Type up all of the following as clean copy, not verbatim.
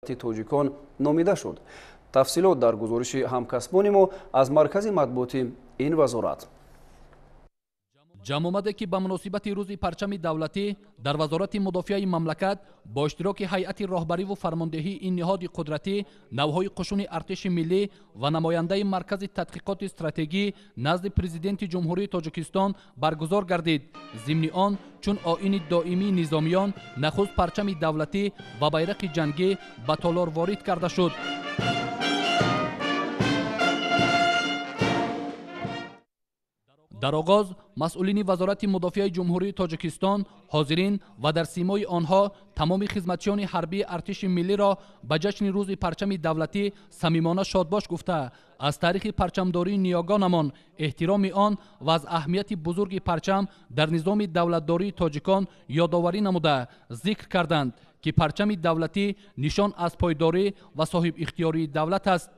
Тоҷикон номида шуд. Тафсилот дар гузориши ҳамкасбони мо аз маркази матбуоти ин вазорат. Ҷамъомаде, ки ба муносибати рӯзи парчами давлатӣ дар Вазорати мудофиаи мамлакат бо иштироки ҳайати роҳбариву фармондеҳии ин ниҳоди қудратӣ, навҳои қушуни артиши миллӣ ва намояндаи Маркази тадқиқоти стратегӣ назди Президенти Ҷумҳурии Тоҷикистон баргузор гардид. Зимни он, чун оини доимии низомиён, нахуст парчами давлатӣ ва байрақи ҷангӣ ба толор ворид карда шуд. Дар оғоз масъулини Вазорати мудофиаи Ҷумҳурии Тоҷикистон ҳозирин ва дар симои онҳо тамоми хизматчиёни ҳарбии артиши миллиро ба ҷашни рӯзи парчами давлатӣ самимона шодбош гуфта, аз таърихи парчамдории ниёгонамон, эҳтироми он ва аз аҳамияти бузурги парчам дар низоми давлатдории тоҷикон ёдоварӣ намуда, зикр карданд, ки парчами давлатӣ нишон аз пойдорӣ ва соҳибихтиёрии давлат аст.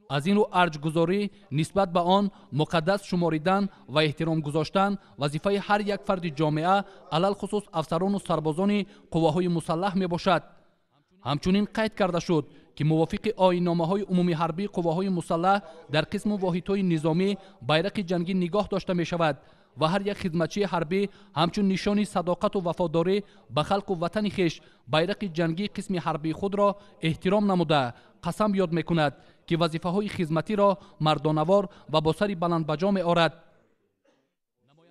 Аз ин рӯ арҷгузорӣ нисбат ба он, муқаддас шуморидан ва эҳтиром гузоштан вазифаи ҳар як фарди ҷомеа, алалхусус афсарону сарбозони қувваҳои мусаллаҳ мебошад. Ҳамчунин қайд карда шуд, ки мувофиқи оинномаҳои умумиҳарбии қувваҳои мусаллаҳ дар қисму воҳидҳои низомӣ байрақи ҷангӣ нигоҳ дошта мешавад ва ҳар як хизматчии ҳарбӣ ҳамчун нишони садоқату вафодорӣ ба халқу ватани хеш байрақи ҷангии қисми ҳарбии худро эҳтиром намуда, қасам ёд мекунад, ки вазифаҳои хизматиро мардонавор ва бо сари баланд ба ҷо меорад.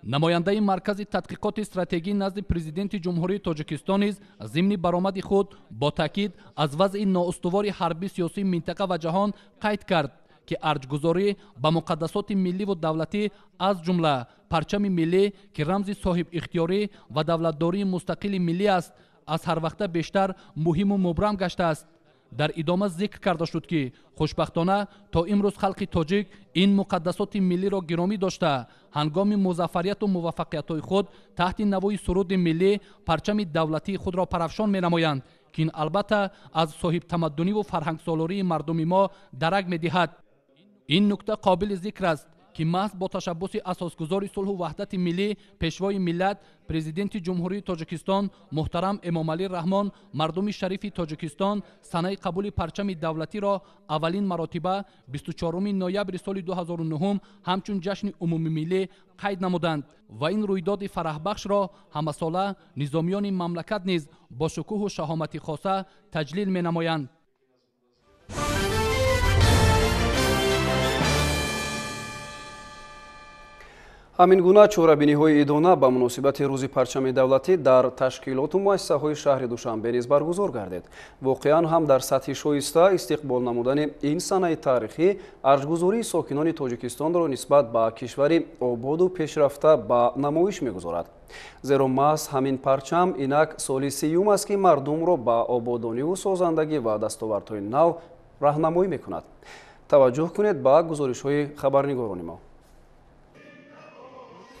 Намояндаи Маркази тадқиқоти стратегӣ назди Президенти Ҷумҳурии Тоҷикистон низ зимни баромади худ бо таъкид аз вазъи ноустувори ҳарбӣ сиёсии минтақа ва ҷаҳон қайд кард, ки арҷгузорӣ ба муқаддасоти милливу давлатӣ, аз ҷумла парчами миллӣ, ки рамзи соҳибихтиёрӣ ва давлатдории мустақили миллӣ аст, аз ҳарвақта бештар муҳиму мубрам гаштааст. Дар идома зикр карда шуд, ки хушбахтона то имрӯз халқи тоҷик ин муқаддасоти миллиро гиромӣ дошта, ҳангоми музаффарияту муваффақиятҳои худ таҳти навои суруди миллӣ парчами давлатии худро парафшон менамоянд, ки ин албатта аз соҳибтамаддуниву фарҳангсолории мардуми мо дарак медиҳад. Ин нукта қобили зикр аст, ки маҳз бо ташаббуси асосгузори сулҳу ваҳдати миллӣ, Пешвои миллат, Президенти Ҷумҳурии Тоҷикистон муҳтарам Эмомалӣ Раҳмон мардуми шарифи Тоҷикистон санаи қабули парчами давлатиро аввалин маротиба 24 ноябри соли 2009 ҳамчун ҷашни умумимиллӣ қайд намуданд ва ин рӯйдоди фараҳбахшро ҳамасола низомиёни мамлакат низ бо шукӯҳу шаҳомати хоса таҷлил менамоянд. Ҳамин гуна чорабиниҳои идона ба муносибати рӯзи парчами давлатӣ дар ташкилоту муассисаҳои шаҳри Душанбе низ баргузор гардид. Воқеан ҳам дар сатҳи шоиста истиқбол намудани ин санаи таърихӣ арҷгузории сокинони Тоҷикистонро нисбат ба кишвари ободу пешрафта ба намоиш мегузорад. Зеро маҳз ҳамин парчам инак соли сеюм аст, ки мардумро ба ободониву созандагӣ ва дастовардҳои нав раҳнамоӣ мекунад. Таваҷҷӯҳ кунед ба гузоришҳои хабарнигорони мо.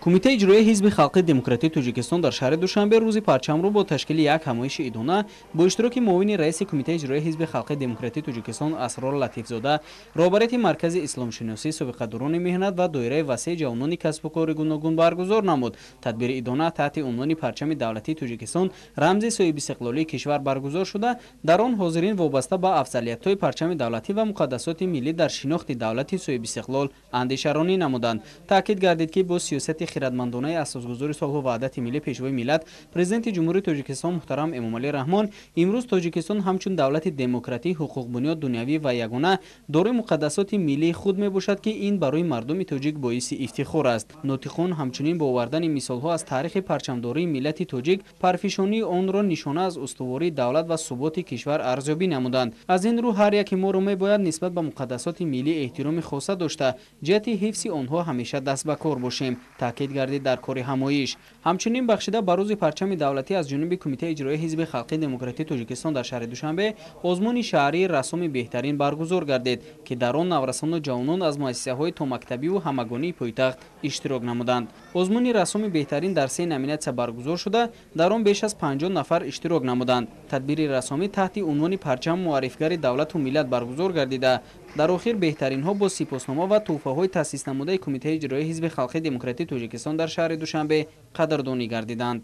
Кумитаи иҷроияи Ҳизби халқи демократии Тоҷикистон дар шаҳри Душанбе рӯзи парчамро бо ташкили як ҳамоиши идона бо иштироки муовини раиси Кумитаи иҷроияи Ҳизби халқи демократии Тоҷикистон Асрор Латифзода, роҳбарияти Маркази исломшиносӣ, собиқадорони меҳнат ва доираи васеи ҷавонони касбу кори гуногун баргузор намуд. Тадбири идона таҳти унвони «Парчами давлатии Тоҷикистон рамзи соҳибистиқлолии кишвар» баргузор шуда, дар он ҳозирин вобаста ба афзалиятҳои парчами давлатӣ ва муқаддасоти миллӣ дар шинохти давлати соҳибистиқлол андешаронӣ намуданд. Таъкид гардид, ки бо сиёсати хирадмандонаи асосгузори сулҳу ваҳдати миллӣ, Пешвои миллат, Президенти Ҷумҳурии Тоҷикистон муҳтарам Эмомалӣ Раҳмон имрӯз Тоҷикистон ҳамчун давлати демократӣ, ҳуқуқбунёд, дунявӣ ва ягона дорои муқаддасоти миллии худ мебошад, ки ин барои мардуми тоҷик боиси ифтихор аст. Нотиқон ҳамчунин бо овардани мисолҳо аз таърихи парчамдории миллати тоҷик парфишонии онро нишона аз устувории давлат ва суботи кишвар арзёбӣ намуданд. Аз ин рӯ ҳар яке моро мебояд нисбат ба муқаддасоти миллӣ эҳтироми хоса дошта, ҷиҳати ҳифзи онҳо ҳамеша даст ба кор бошем, таъкид гардид дар кори ҳамоиш. Ҳамчунин бахшида ба рӯзи парчами давлатӣ аз ҷониби Кумитаи иҷроияи Ҳизби халқи демократии Тоҷикистон дар шаҳри Душанбе озмуни шаҳрии рассоми беҳтарин баргузор гардид, ки дар он наврасону ҷавонон аз муассисаҳои томактабиву ҳамагонии пойтахт иштирок намуданд. Озмуни рассоми беҳтарин дар се номинатсия баргузор шуда, дар он беш аз 50 нафар иштирок намуданд. Тадбири рассомӣ таҳти унвони «Парчам муаррифгари давлату миллат» баргузор гардида, дар охир беҳтаринҳо бо сипоснома ва тӯҳфаҳои таъсиснамудаи Кумитаи иҷроияи Ҳизби халқи демократии Тоҷикистон дар шаҳри Душанбе қадрдонӣ гардиданд.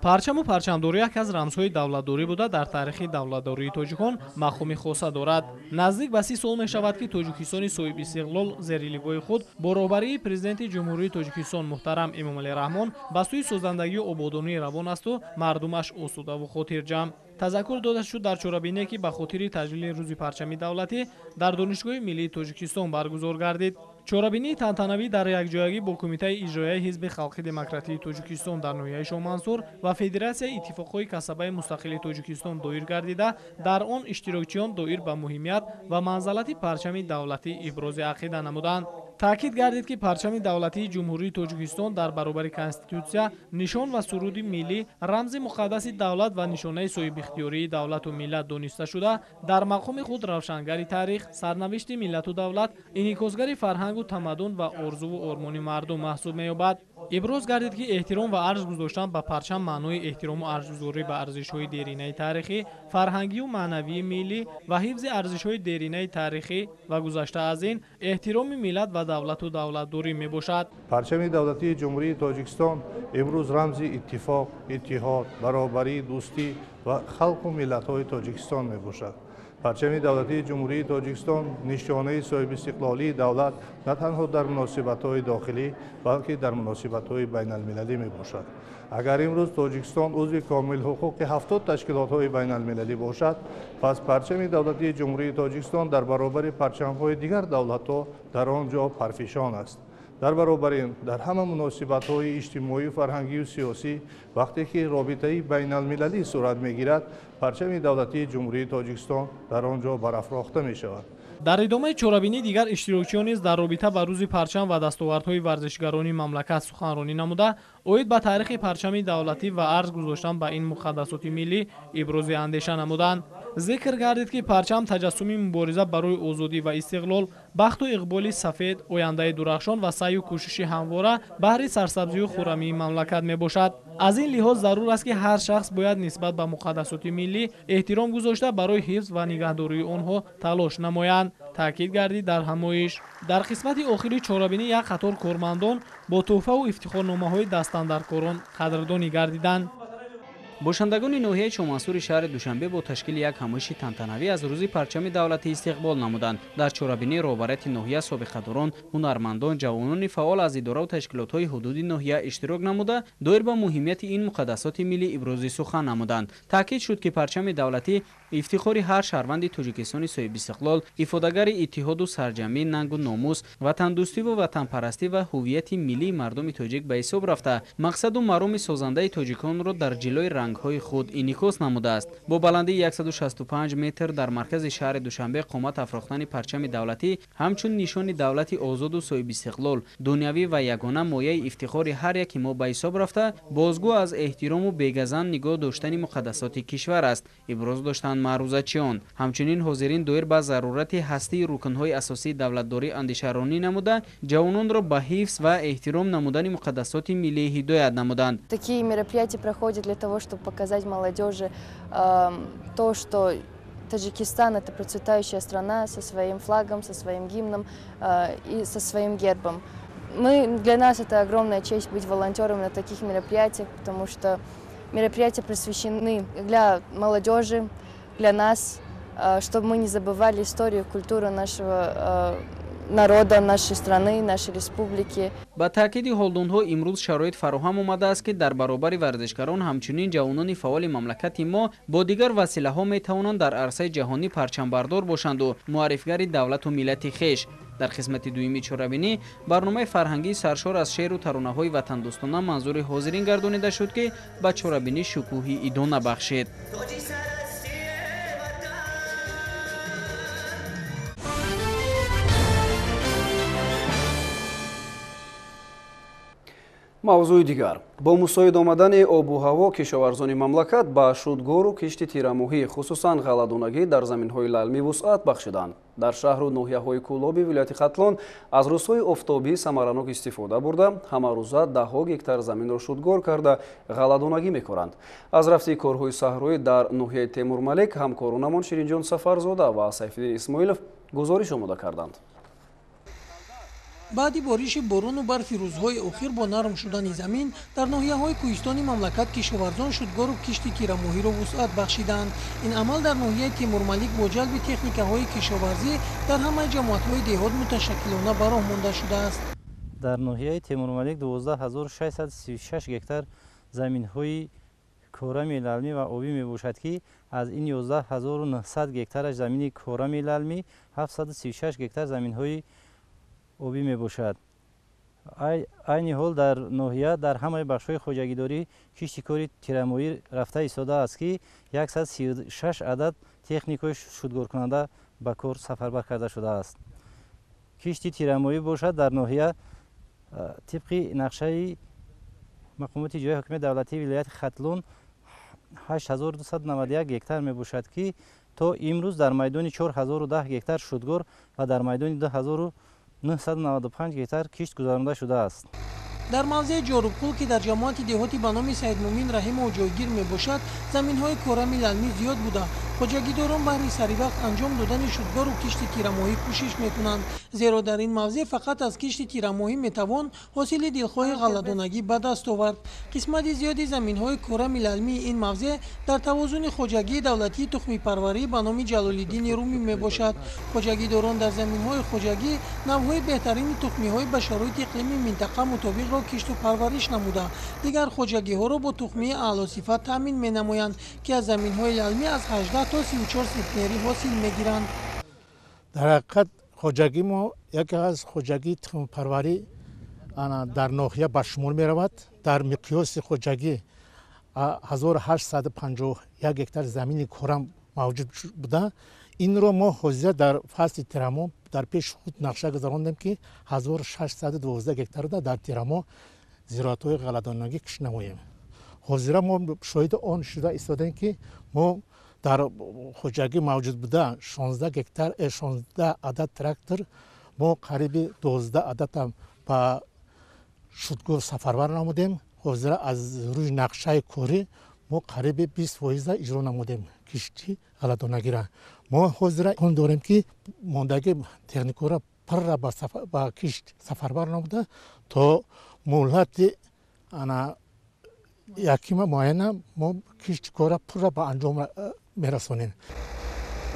Парчаму парчамдорӣ яке аз рамзҳои давлатдорӣ буда, дар таърихи давлатдории тоҷикон мафҳуми хоса дорад. Наздик ба 30 сол мешавад, ки Тоҷикистони соҳибистиқлол зери ливои худ бо роҳбарии Президенти Ҷумҳурии Тоҷикистон муҳтарам Эмомалӣ Раҳмон ба сӯи созандагию ободонӣ равон асту мардумаш осудаву хотирҷамъ. Тазаккур дода шуд дар чорабиние, ки ба хотири таҷлили Рӯзи парчами давлатӣ дар Донишгоҳи миллии Тоҷикистон баргузор гардид. Чорабинии тантанавӣ дар якҷоягӣ бо Кумитаи иҷроияи Ҳизби халқи демократии Тоҷикистон дар ноҳияи Шоҳмансур ва Федератсияи иттифоқҳои касабаи мустақили Тоҷикистон доир гардида, дар он иштирокчиён доир ба муҳимият ва манзалати парчами давлатӣ ибрози ақида намуданд. Таъкид гардид, ки парчами давлатии Ҷумҳурии Тоҷикистон дар баробари Конститутсия, нишон ва суруди миллӣ рамзи муқаддаси давлат ва нишонаи соҳибихтиёрии давлату миллат дониста шуда, дар мақоми худ равшангари таърих, сарнавишти миллату давлат, инъикосгари фарҳангу тамаддун ва орзуву ормони мардум маҳсуб меёбад. Иброз гардид, ки эҳтиром ва арҷ гузоштан ба парчам маънои эҳтирому арҷгузорӣ ба арзишҳои деринаи таърихӣ, фарҳангию маънавии миллӣ ва ҳифзи арзишҳои деринаи таърихӣ ва гузашта аз ин эҳтироми миллат ва давлату давлатдорӣ мебошад. Парчами давлатии Ҷумҳурии Тоҷикистон имрӯз рамзи иттифоқ, иттиҳод, баробарӣ, дӯстӣ ва халқу миллатҳои Тоҷикистон мебошад. Парчами давлатии Ҷумҳурии Тоҷикистон нишонаи соҳибистиқлолии давлат на танҳо дар муносибатҳои дохилӣ, балки дар муносибатҳои байналмилалӣ мебошад. Агар имрӯз Тоҷикистон узви комилҳуқуқи 70 ташкилотҳои байналмилалӣ бошад, пас парчами давлатии Ҷумҳурии Тоҷикистон дар баробари парчамҳои дигар давлатҳо дар он ҷо парфишон аст. Дар баробари ин дар ҳама муносибатҳои иҷтимоӣ, фарҳангию сиёсӣ вақте ки робитаи байналмилалӣ сурат мегирад, парчами давлатии Ҷумҳурии Тоҷикистон дар он ҷо барафрохта мешавад. Дар идомаи чорабинӣ дигар иштирокчиён низ дар робита ба Рӯзи парчам ва дастовардҳои варзишгарони мамлакат суханронӣ намуда, оид ба таърихи парчами давлатӣ ва арз гузоштан ба ин муқаддасоти миллӣ ибрози андеша намуданд. Зикр гардид, ки парчам таҷассуми мубориза барои озодӣ ва истиқлол, бахту иқболи сафед, ояндаи дурахшон ва саъю кӯшиши ҳамвора баҳри сарсабзию хуррамии мамлакат мебошад. Аз ин лиҳоз зарур аст, ки ҳар шахс бояд нисбат ба муқаддасоти миллӣ эҳтиром гузошта, барои ҳифз ва нигаҳдории онҳо талош намоянд, таъкид гардид дар ҳамоиш. Дар қисмати охири чорабинӣ як қатор кормандон бо тӯҳфаву ифтихорномаҳои дастандаркорон қадрдонӣ гардиданд. Бошандагони ноҳияи Шоҳмансури шаҳри Душанбе бо ташкили як ҳамоиши тантанавӣ аз Рӯзи парчами давлатӣ истиқбол намуданд. Дар чорабинии роҳбарияти ноҳия, собиқадорон, ҳунармандон, ҷавонони фаъол аз идораву ташкилотҳои ҳудуди ноҳия иштирок намуда, доир ба муҳимияти ин муқаддасоти миллӣ ибрози сухан намуданд. Таъкид шуд, ки парчами давлатӣ ифтихори ҳар шаҳрванди Тоҷикистони соҳибистиқлол, ифодагари иттиҳоду сарҷамӣ, нангу номус, ватандӯстиву ватанпарастӣ ва ҳуввияти миллии мардуми тоҷик ба ҳисоб рафта, мақсаду мароми созандаи тоҷиконро дар ҷилои рангҳои худ инъикос намудааст. Бо баландии 165 метр дар маркази шаҳри Душанбе қомат афрохтани парчами давлатӣ ҳамчун нишони давлати озоду соҳибистиқлол, дунявӣ ва ягона мояи ифтихори ҳар яки мо ба ҳисоб рафта, бозгӯ аз эҳтирому бегазанд нигоҳ доштани муқаддасоти кишвар аст, иброз доштанд маърузачиён. Ҳамчунин ҳозирин доир ба зарурати ҳастии рукнҳои асосии давлатдорӣ андешаронӣ намуда, ҷавононро ба ҳифз ва эҳтиром намудани муқаддасоти миллӣ ҳидоят намуданд. Такие мероприятия проходят для того, чтобы показать молодежи то, что Таджикистан – это процветающая страна со своим флагом, со своим гимном и со своим гербом. Для нас это огромная честь быть волонтером на таких мероприятиях, потому что мероприятия посвящены для молодежи, для нас, чтобы мы не забывали историю, культуру нашего народа, нашей страны, нашей республики. Ба таъкиди ҳолдонҳо, имрӯз шароит фароҳам омадааст, ки дар баробари варзишгарон ҳамчунин ҷавонони фаъоли мамлакати мо бо дигар василаҳо метавонанд дар арсаи ҷаҳонӣ парчамбардор бошанду муаррифгари давлату миллати хеш. Дар қисмати дуюми чорабинӣ барномаи фарҳангии саршор аз шеъру таронаҳои ватандӯстона манзури ҳозирин гардонида шуд, ки ба чорабинӣ шукӯҳи идона бахшид. Мавзӯи дигар. Бо мусоид омадани обу ҳаво кишоварзони мамлакат ба шудгору кишти тирамоҳӣ, хусусан ғалладонагӣ дар заминҳои лалмӣ вусъат бахшиданд. Дар шаҳру ноҳияҳои Кӯлоби вилояти Хатлон аз рӯзҳои офтобӣ самаранок истифода бурда, ҳамарӯза даҳҳо гектар заминро шудгор карда ғалладонагӣ мекоранд. Аз рафти корҳои саҳроӣ дар ноҳияи Темурмалик ҳамкоронамон Ширинҷон Сафарзода ва Сайфиддин Исмоилов гузориш омода карданд. Баъди бориши борону барфи рӯзҳои охир бо нарм шудани замин дар ноҳияҳои кӯҳистони мамлакат кишоварзон шудгору кишти тирамоҳиро вусъат бахшиданд. Ин амал дар ноҳияи Темурмалик бо ҷалби техникаҳои кишоварзӣ дар ҳамаи ҷамоатҳои деҳот муташаккилона ба роҳ монда шудааст. Дар ноҳияи Темурмалик 12636 гектар заминҳои корами лалмӣ ва обӣ мебошад, ки аз ин 11900 гектараш замини корами лалмӣ, 736 гектар заминҳои обӣ мебошад. Айни ҳол дар ноҳия дар ҳамаи бахшҳои хоҷагидорӣ кишти кори тирамоҳӣ рафта истодааст, ки 136 адад техникаи шудгоркунанда ба кор сафарбар карда шудааст. Кишти тирамоҳӣ бошад дар ноҳия тибқи нақшаи мақомоти ҷойи ҳокимияти давлатии вилояти Хатлон 8291 гектар мебошад, ки то имрӯз дар майдони 4010 гектар шудгор ва дар майдони 2995 гектар кишт гузаронда шудааст. Дар мавзеи Ҷорубқул, ки дар ҷамоати деҳоти ба номи Саидмумин Раҳимов ҷойгир мебошад, заминҳои корами лалмӣ зиёд буда, хоҷагидорон баҳри саривақт анҷом додани шудгору кишти тирамоҳӣ кӯшиш мекунанд, зеро дар ин мавзеъ фақат аз кишти тирамоҳӣ метавон ҳосили дилхоҳи ғалладонагӣ ба даст овард. Қисмати зиёди заминҳои корами лалмии ин мавзеъ дар тавозуни хоҷагии давлатии тухмипарварӣ ба номи Ҷалолиддини Румӣ мебошад. Хоҷагидорон дар заминҳои хоҷагӣ навъҳои беҳтарини тухмиҳои ба шароити иқлими минтақа мутобиқро кишту парвариш намуда, дигар хоҷагиҳоро бо тухмии аълосифат таъмин менамоянд, ки аз заминҳои лалмӣ аз 18 то 34 центнери ҳосил мегиранд. Дар ҳақиқат хоҷагии мо яке аз хоҷагии тухмипарварӣ дар ноҳия ба шумор меравад. Дар миқёси хоҷагӣ 1851 гектар замини корам мавҷуд буда. Инро мо ҳозира дар фасли тирамоҳ дар пеши худ нақша гузарондем, ки 1612 гектарда дар тирамоҳ зироатҳои ғалладонагӣ кишт намоем. Ҳозира мо шоҳиди он шуда истодаем, ки мо дар хоҷагӣ мавҷуд буда 16 гектар 16 адад трактор, мо қариби 12 ададам ба шудгор сафарбар намудем. Ҳозира аз рӯи нақшаи корӣ мо қариби 20% иҷро намудем кишти ғалладонагиро. Мо ҳозира он дорем, ки мондаги техникаро пурра ба кишт сафарбар намуда то муҳлати якима муайяна мо кишти корро пурра ба анҷом мерасонем.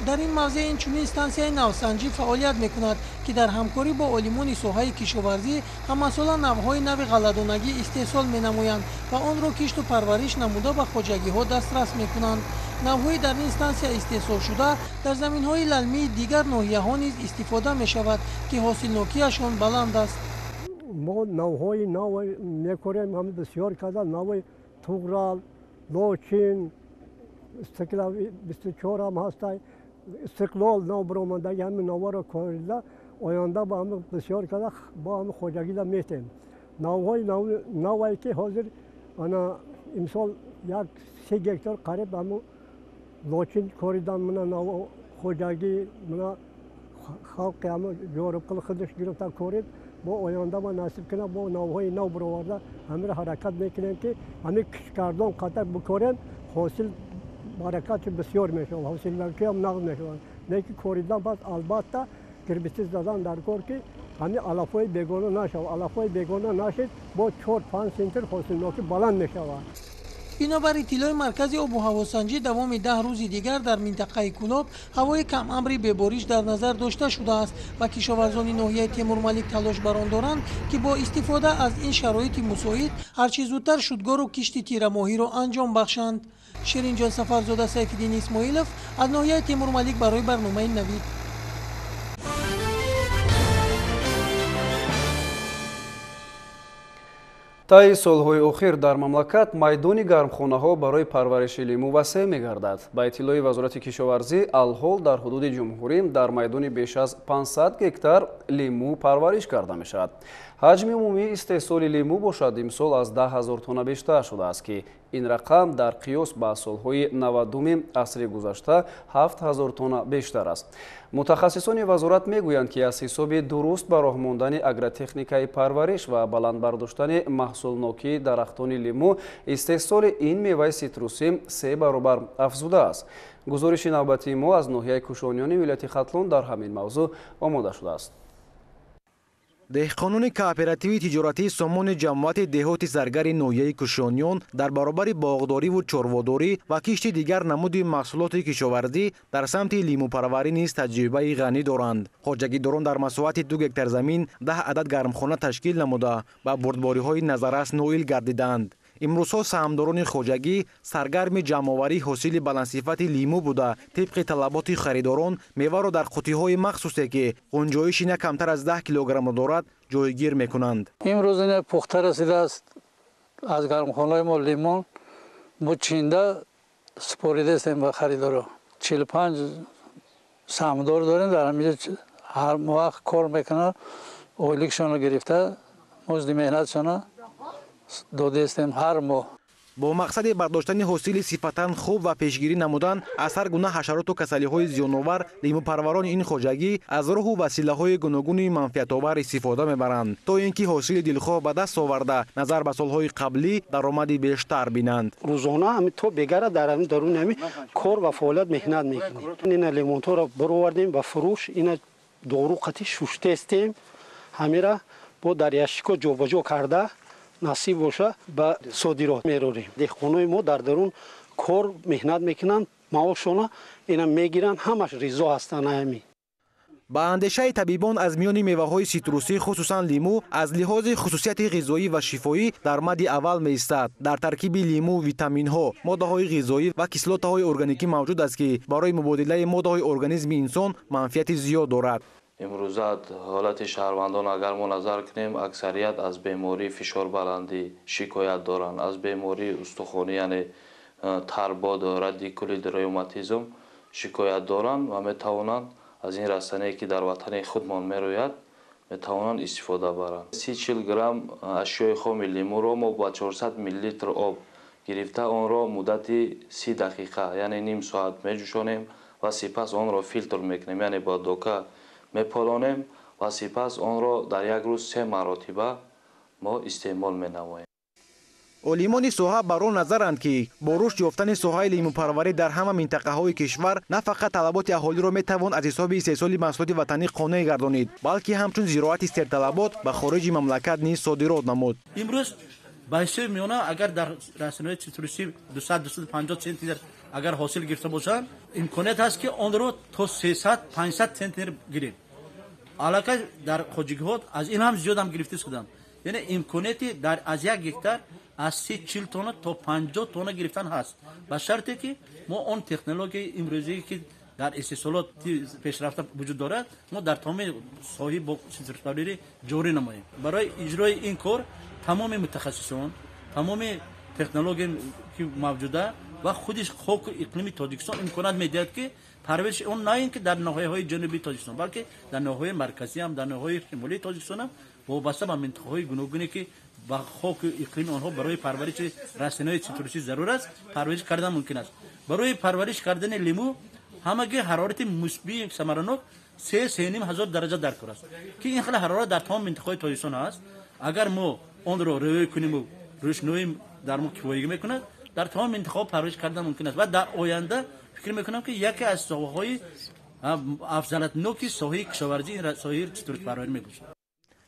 Дар ин мавзеъ инчунин стансияи навсанҷӣ фаъолият мекунад, ки дар ҳамкорӣ бо олимони соҳаи кишоварзӣ ҳамасола навъҳои нави ғалладонагӣ истеҳсол менамоянд ва онро кишту парвариш намуда ба хоҷагиҳо дастрас мекунанд. Навъҳои дар ин стансия истеҳсолшуда дар заминҳои лалмии дигар ноҳияҳо низ истифода мешавад, ки ҳосилнокиашон баланд аст. Мо навъҳои нав мекорем, ҳам бисёр карда навъи туғрал, лочин, истиқлол 24 ҳам ҳастай, истиқлол нав баромадаги ҳамин навъҳоро корида оянда ба ҳамин бисёр карда бо ҳамин хоҷагида метем. Навъҳои навае ки ҳозир ана имсол як 3 гектар қариб ҳамин лочин коридан, мана нав хоҷагӣ мана халқи ҳамин Ҷорубқул худаш гирифта корид, бо оянда ма насиб кунад бо навъҳои нав бароварда ҳаминро ҳаракат мекунем, ки ҳамин кишткардон қатар бикорем, ҳосил баракати бисёр мешавад, ҳосилнокиам нағз мешавад. Лекин коридан пас албатта гербитсид задан дар кор, ки ҳамин алафҳои бегона нашавад. Алафҳои бегона нашид, бо 4-5 центнер ҳосилнокӣ баланд мешавад. Бинобар иттилои маркази обу ҳавосанҷӣ, давоми 10 рӯзи дигар дар минтақаи Кӯлоб ҳавои камамри бебориш дар назар дошта шудааст ва кишоварзони ноҳияи Темурмалик талош бар он доранд, ки бо истифода аз ин шароити мусоид ҳарчи зудтар шудгору кишти тирамоҳиро анҷом бахшанд. Ширинҷон Сафарзода, Сайфиддин Исмоилов аз ноҳияи Темурмалик барои барномаи Навид. Таи солҳои охир дар мамлакат майдони гармхонаҳо барои парвариши лимӯ васеъ мегардад. Ба иттилои Вазорати кишоварзӣ, алҳол дар ҳудуди ҷумҳурӣ дар майдони беш аз 500 гектар лимӯ парвариш карда мешавад. Ҳаҷми умумии истеҳсоли лимӯ бошад имсол аз 10 000 тонна бештар шудааст, ки ин рақам дар қиёс ба солҳои 90-уми асри гузашта 7 000 тонна бештар аст. Мутахассисони вазорат мегӯянд, ки аз ҳисоби дуруст ба роҳ мондани агротехникаи парвариш ва баланд бардоштани маҳсулнокии дарахтони лимӯ истеҳсоли ин меваи ситрусӣ 3 баробар афзудааст. Гузориши навбатии мо аз ноҳияи Кушониёни вилояти Хатлон дар ҳамин мавзӯъ омода шудааст. Деҳқонони кооперативи тиҷоратии сомони ҷамоати деҳоти Заргари ноҳияи Кушониён дар баробари боғдориву чорводорӣ ва кишти дигар намуди маҳсулоти кишоварзӣ дар самти лимӯпарварӣ низ таҷрибаи ғанӣ доранд. Хоҷагидорон дар масоҳати 2 гектар замин 10 адад гармхона ташкил намуда ба бурдбориҳои назаррас ноил гардиданд. Имрӯзҳо саҳмдорони хоҷагӣ саргарми ҷамъоварии ҳосили баландсифати лимӯ буда, тибқи талаботи харидорон меваро дар қуттиҳои махсусе, ки ғунҷоиши на камтар аз 10 килограммро дорад, ҷойгир мекунанд. Имрӯз ина пухта расидааст аз гармхонаи мо лимон, мо чинда супоридаистем ба харидоро. 45 саҳмдор дорем, дар ҳаминҷо ҳар вақт кор мекунанд, ойликшонро гирифта, музди меҳнатшонро додаистем ҳар моҳ. Бо мақсади бардоштани ҳосили сифатан хуб ва пешгирӣ намудан аз ҳар гуна ҳашароту касалиҳои зиёновар, лимӯпарварони ин хоҷагӣ аз роҳу василаҳои гуногуни манфиатовар истифода мебаранд, то ин ки ҳосили дилхоҳ ба даст оварда, назар ба солҳои қаблӣ даромади бештар бинанд. Рӯзона ҳамин то бегара дар ҳамин даруни ҳамин кор ва фаъолият меҳнат мекунем. Ина лимонҳоро баровардем ба фурӯш, ина дору қатӣ шуштаистем, ҳамира бо дар ящикҳо ҷобаҷо карда насиб боша ба содирот мерорем. Деҳқонои мо дар дарун кор меҳнат мекунанд, маошона ина мегиранд, ҳамаш ризо ҳастанд ҳамин. Ба андешаи табибон аз миёни меваҳои ситрусӣ, хусусан лимӯ, аз лиҳози хусусияти ғизоӣ ва шифоӣ дар мадди аввал меистад. Дар таркиби лимӯ витаминҳо, моддаҳои ғизоӣ ва кислотаҳои органикӣ мавҷуд аст, ки барои мубодилаи моддаҳои организми инсон манфиати зиёд дорад. Имрӯза ҳолати шаҳрвандон агар мо назар кунем, аксарият аз бемории фишорбаландӣ шикоят доранд, аз бемории устухонӣ, яъне тарбод, радикулит, ревматизм шикоят доранд ва метавонанд аз ин растание, ки дар ватани худмон мерӯяд, метавонанд истифода баранд. 30-40 грамм ашёи хоми лимӯро мо ба 400 миллилитр об гирифта, онро муддати 30 дақиқа, яъне ним соат меҷӯшонем ва сипас онро филтр мекунем, яъне бо дока меполонем ва сипас онро дар як рӯз 3 маротиба мо истеъмол менамоем. Олимони соҳа бар он назаранд, ки бо рушд ёфтани соҳаи лимӯпарварӣ дар ҳама минтақаҳои кишвар на фақат талаботи аҳолиро метавон аз ҳисоби истеҳсоли маҳсулоти ватанӣ қонеъ гардонид, балки ҳамчун зироати серталабот ба хориҷи мамлакат низ содирот намуд. Имрӯз ба ҳисоби миёна агар дар растаниҳои цитрусӣ 200-250 центнер агар ҳосил гирифта бошанд, имконият ҳаст, ки онро то 300-500 центнер гирем. Аллакай дар хоҷагиҳо аз ин ҳам зиёд ҳам гирифта шуданд. Яъне имконияти дар аз 1 гектар аз 30-40 тонна то 50 тонна гирифтан ҳаст, ба шарте ки мо он технологияи имрӯзие, ки дар истеҳсолоти пешрафта вуҷуд дорад, мо дар тамоми соҳаи цитруспарварӣ ҷорӣ намоем. Барои иҷрои ин кор тамоми мутахассисон, тамоми технология ки мавҷуда ва худи хоку иқлими Тоҷикистон имконият медиҳад, ки парвариши он на ин ки дар ноҳияҳои ҷанубии Тоҷикистон, балки дар ноҳияҳои марказӣ ҳам, дар ноҳияҳои шимолии Тоҷикистон ҳам вобаста ба минтақаҳои гуногуне, ки ба хоку иқлими онҳо барои парвариши растаниҳои цитрусӣ зарур аст, парвариш кардан мумкин аст. Барои парвариш кардани лимӯ ҳамаги ҳарорати мусбии самаранок 3-3,5 ҳазор дараҷа даркор аст, ки ин хеле ҳарорат дар тамоми минтақаҳои Тоҷикистон ҳаст. Агар мо онро риоя кунему рӯшноӣ дар мо кифоягӣ мекунад, дар тамоми минтақаҳо парвариш кардан мумкин аст ва дар оянда фикр мекунам, ки яке аз соҳаҳои афзалиятноки соҳаи кишоварзӣ ин соҳаи цитруспарварӣ мебошад.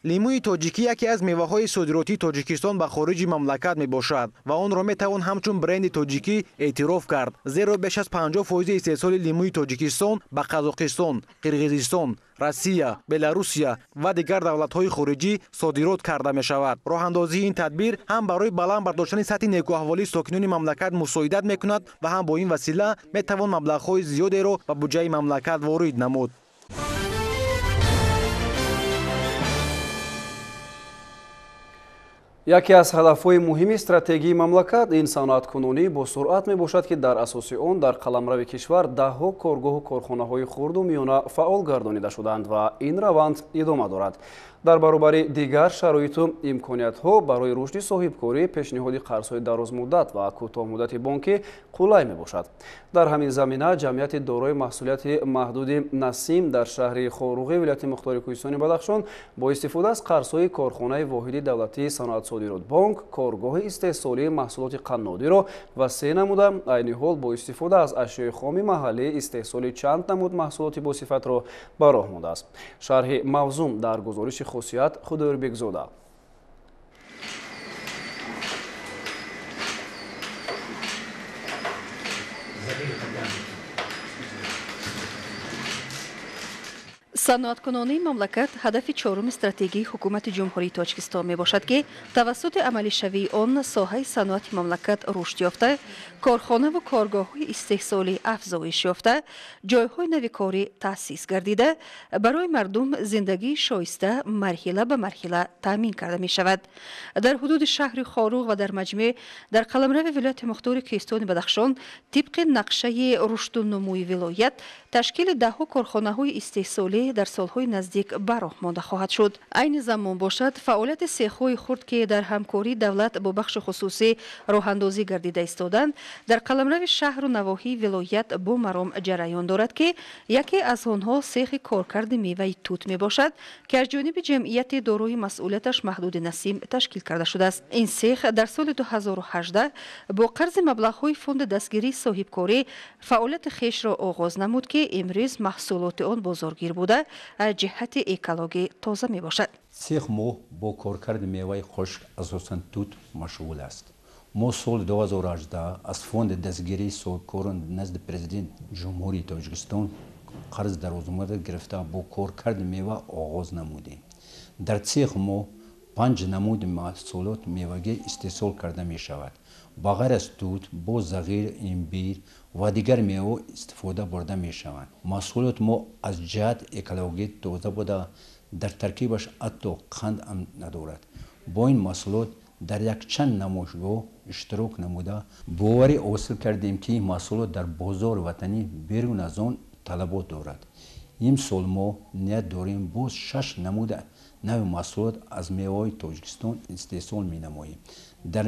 Лимӯи тоҷикӣ яке аз меваҳои содиротии Тоҷикистон ба хориҷи мамлакат мебошад ва онро метавон ҳамчун бренди тоҷикӣ эътироф кард, зеро беш аз 50% истеҳсоли лимӯи Тоҷикистон ба Қазоқистон, Қирғизистон, Россия, Беларусия ва дигар давлатҳои хориҷӣ содирот карда мешавад. Роҳандозии ин тадбир ҳам барои баланд бардоштани сатҳи некӯаҳволии сокинони мамлакат мусоидат мекунад ва ҳам бо ин васила метавон маблағҳои зиёдеро ба буҷаи мамлакат ворид намуд. Яке аз ҳадафҳои муҳими стратегии мамлакат ин саноаткунонӣ бо суръат мебошад, ки дар асоси он дар қаламрави кишвар даҳҳо коргоҳу корхонаҳои хурду миёна фаъол гардонида шуданд ва ин раванд идома дорад. Дар баробари дигар шароиту имкониятҳо барои рушди соҳибкорӣ пешниҳоди қарзҳои дарозмуддат ва кӯтоҳмуддати бонкӣ қулай мебошад. Дар ҳамин замина ҷамъияти дорои маҳсулияти маҳдуди Насим дар шаҳри Хоруғи вилояти мухтори Кӯҳистони Бадахшон бо истифода аз қарзҳои корхонаи воҳиди давлатии саноатсозӣ Саноатсодиротбонк коргоҳи истеҳсолии маҳсулоти қаннодиро васеъ намуда, айни ҳол бо истифода аз ашёи хоми маҳаллӣ истеҳсоли чанд намуд маҳсулоти босифатро ба роҳ мондааст. Шарҳи мавзӯъ дар гузориши Хусият Худоёрбекзода. Саноаткунонии мамлакат ҳадафи чоруми стратегии ҳукумати Ҷумҳурии Тоҷикистон мебошад, ки тавассути амалишавии он соҳаи саноати мамлакат рушд ёфта, корхонаву коргоҳҳои истеҳсолӣ афзоиш ёфта, ҷойҳои нави корӣ таъсис гардида, барои мардум зиндагии шоиста марҳила ба марҳила таъмин карда мешавад. Дар ҳудуди шаҳри Хоруғ ва дар маҷмӯъ дар қаламрави вилояти мухтори Кӯҳистони Бадахшон тибқи нақшаи рушду нумӯи вилоят ташкили даҳҳо корхонаҳои истеҳсолӣ дар солҳои наздик ба роҳ монда хоҳад шуд. Айни замон бошад, фаъолияти сехҳои хурд, ки дар ҳамкории давлат бо бахши хусусӣ роҳандозӣ гардида истоданд, дар қаламрави шаҳру навоҳии вилоят бо маром ҷараён дорад, ки яке аз онҳо сехи коркарди меваи тут мебошад, ки аз ҷониби ҷамъияти дорои масъулияташ маҳдуди Насим ташкил карда шудааст. Ин сех дар соли 2018 бо қарзи маблағҳои фонди дастгирии соҳибкорӣ фаъолияти хешро оғоз намуд, ки имрӯз маҳсулоти он бозоргир буда аз ҷиҳати экологӣ тоза мебошад. Цех мо бо коркарди меваи хушк, асосан тут, машғул аст. Мо соли 2018 аз фонди дастгирии соҳибкорон назди президент Ҷумҳурии Тоҷикистон қарз дарозмуддат гирифта бо коркарди мева оғоз намудем. Дар цех мо 5 намуди маҳсулот мевагӣ истеҳсол карда мешавад. Ба ғайр аз тут, бо зағир, имбир ва дигар меваҳо истифода бурда мешаванд. Маҳсулоти мо аз ҷиҳати экологӣ тоза буда, дар таркибаш ҳатто қанд ҳам надорад. Бо ин маҳсулот дар якчанд намоишгоҳ иштирок намуда, боварӣ ҳосил кардем, ки маҳсулот дар бозори ватанӣ берун аз он талабот дорад. Имсол мо ният дорем боз 6 намуди нави маҳсулот аз меваҳои Тоҷикистон истеҳсол менамоем. Дар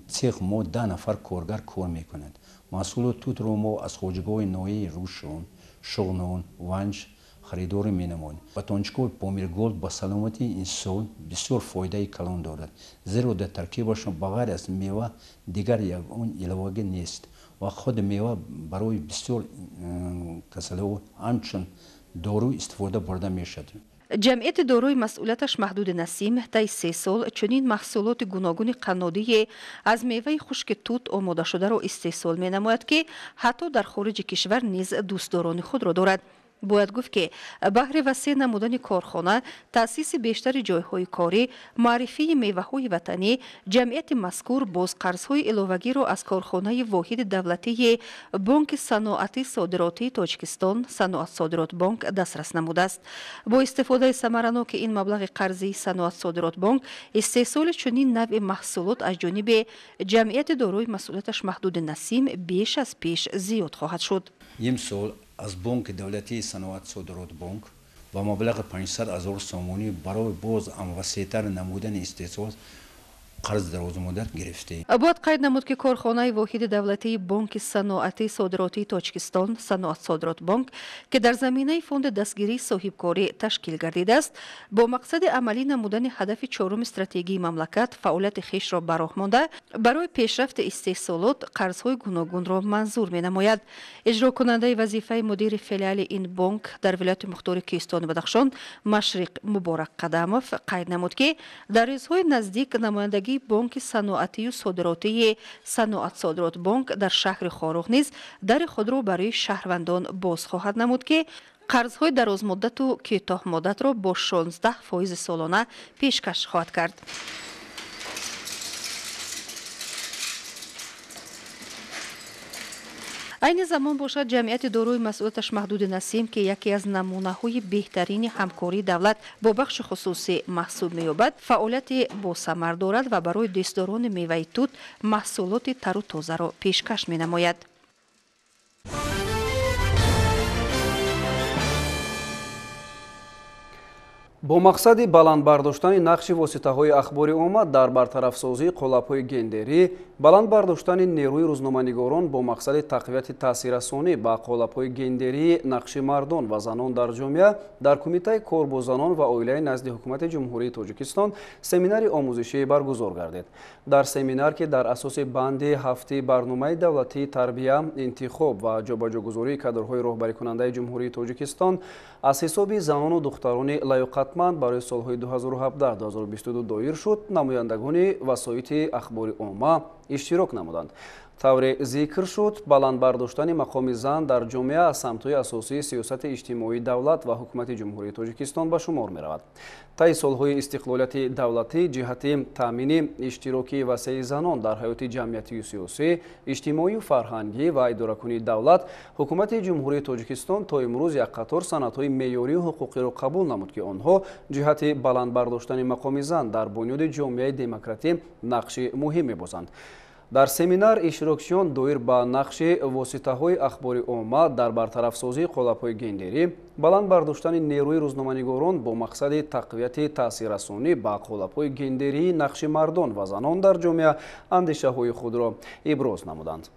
цех мо 10 нафар коргар кор мекунанд. Маҳсулоти тутро мо аз хоҷагиҳои ноҳияи Рӯшон, Шуғнон, Ванҷ харидорӣ менамоем. Батончикҳои Помирголд ба саломатии инсон бисёр фоидаи калон дорад, зеро дар таркибашон ба ғайр аз мева дигар ягон иловагӣ нест ва худи мева барои бисёр касалиҳо ҳамчун дору истифода бурда мешавад. Ҷамъияти дорои масъулияташ маҳдуди Насим таи 3 сол чунин маҳсулоти гуногуни қаннодие аз меваи хушки тут омодашударо истеҳсол менамояд, ки ҳатто дар хориҷи кишвар низ дӯстдорони худро дорад. Бояд гуфт, ки баҳри васеъ намудани корхона, таъсиси бештари ҷойҳои корӣ, муаррифии меваҳои ватанӣ, ҷамъияти мазкур боз қарзҳои иловагиро аз корхонаи воҳиди давлатии Бонки саноатии содиротии Тоҷикистон Саноатсодиротбонк дастрас намудааст. Бо истифодаи самараноки ин маблағи қарзии Саноатсодиротбонк истеҳсоли чунин навъи маҳсулот аз ҷониби ҷамъияти дорои масъулияташ маҳдуди Насим беш аз пеш зиёд хоҳад шуд. Имсол аз Бонки давлатии Саноатсодиротбонк ба маблағи 500 ҳазор сомонӣ барои боз ҳам васеътар намудани истеҳсол қарз дарозмуддат гирифтем. Бояд қайд намуд, ки корхонаи воҳиди давлатии Бонки саноатии содиротии Тоҷикистон Саноатсодиротбонк, ки дар заминаи фонди дастгирии соҳибкорӣ ташкил гардидааст, бо мақсади амалӣ намудани ҳадафи чоруми стратегии мамлакат фаъолияти хешро ба роҳ монда, барои пешрафти истеҳсолот қарзҳои гуногунро манзур менамояд. Иҷрокунандаи вазифаи мудири филиали ин бонк дар вилояти мухтори Кӯҳистони Бадахшон Машриқ Муборак Қадамов қайд намуд, ки дар рӯзҳои наздик намояндагии Бонки саноатию содиротии Саноатсодиротбонк дар шаҳри Хоруғ низ дари худро барои шаҳрвандон боз хоҳад намуд, ки қарзҳои дарозмуддату кӯтоҳмуддатро бо 16% солона пешкаш хоҳад кард. Айни замон бошад, ҷамъияти дорои масъулияташ маҳдуди Насим, ки яке аз намунаҳои беҳтарини ҳамкории давлат бо бахши хусусӣ маҳсуб меёбад, фаъолияти босамар дорад ва барои дӯстдорони меваи тут маҳсулоти тару тозаро пешкаш менамояд. Бо мақсади баланд бардоштани нақши воситаҳои ахбори омма дар бартарафсозии қолабҳои гендерӣ, баланд бардоштани нерӯи рӯзноманигорон бо мақсади тақвияти таъсиррасонӣ ба қолабҳои гендерии нақши мардон ва занон дар ҷомеа дар Кумитаи кор бо занон ва оилаи назди Ҳукумати Ҷумҳурии Тоҷикистон семинари омӯзишӣ баргузор гардид. Дар семинар, ки дар асоси банди ҳафти барномаи давлатии тарбия, интихоб ва ҷобаҷогузории кадрҳои роҳбарикунандаи Ҷумҳурии Тоҷикистон аз ҳисоби занону духтарони лаёқатманд барои солҳои 2017-2022 доир шуд, намояндагони васоити ахбори омма иштирок намуданд. Тавре зикр шуд, баланд бардоштани мақоми зан дар ҷомеа аз самтҳои асосии сиёсати иҷтимоии давлат ва Ҳукумати Ҷумҳурии Тоҷикистон ба шумор меравад. Таи солҳои истиқлолияти давлатӣ ҷиҳати таъмини иштироки васеи занон дар ҳаёти ҷамъиятию сиёсӣ, иҷтимоию фарҳангӣ ва идоракунии давлат, Ҳукумати Ҷумҳурии Тоҷикистон то имрӯз як қатор санадҳои меъёрию ҳуқуқиро қабул намуд, ки онҳо ҷиҳати баланд бардоштани мақоми зан дар бунёди ҷомеаи демократӣ нақши муҳим мебозанд. Дар семинар иштирокчиён доир ба нақши воситаҳои ахбори омма дар бартарафсозии қолабҳои гендерӣ, баланд бардоштани нерӯи рӯзноманигорон бо мақсади тақвияти таъсиррасонӣ ба қолабҳои гендерии нақши мардон ва занон дар ҷомеа андешаҳои худро иброз намуданд.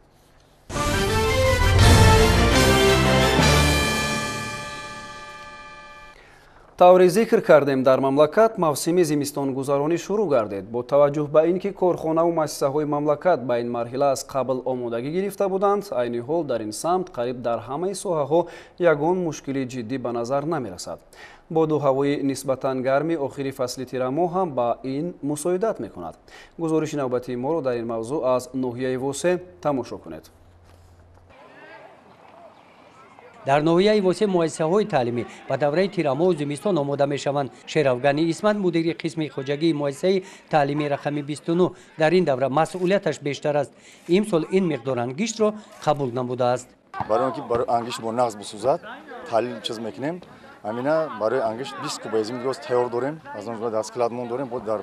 Тавре зикр кардем, дар мамлакат мавсими зимистонгузаронӣ шурӯъ гардид. Бо таваҷҷӯҳ ба ин ки корхонаву муассисаҳои мамлакат ба ин марҳила аз қабл омодагӣ гирифта буданд, айни ҳол дар ин самт қариб дар ҳамаи соҳаҳо ягон мушкили ҷиддӣ ба назар намерасад. Боду ҳавои нисбатан гарми охири фасли тирамоҳ ҳам ба ин мусоидат мекунад. Гузориши навбатии моро дар ин мавзӯъ аз ноҳияи Восе тамошо кунед. Дар ноҳияи Восе муассисаҳои таълимӣ ба давраи тирамоҳу зимистон омода мешаванд. Шерафгани Исмат, мудири қисми хоҷагии муассисаи таълимии рақами 29, дар ин давра масъулияташ бештар аст. Имсол ин миқдор ангиштро қабул намудааст. Барои он ки барои ангишт бо нағз бисӯзад, таҳлил чиз мекунем. Ҳамина барои ангишт 20 куба измигоз тайёр дорем, аз он ҷумла дар складмон дорем, бо дар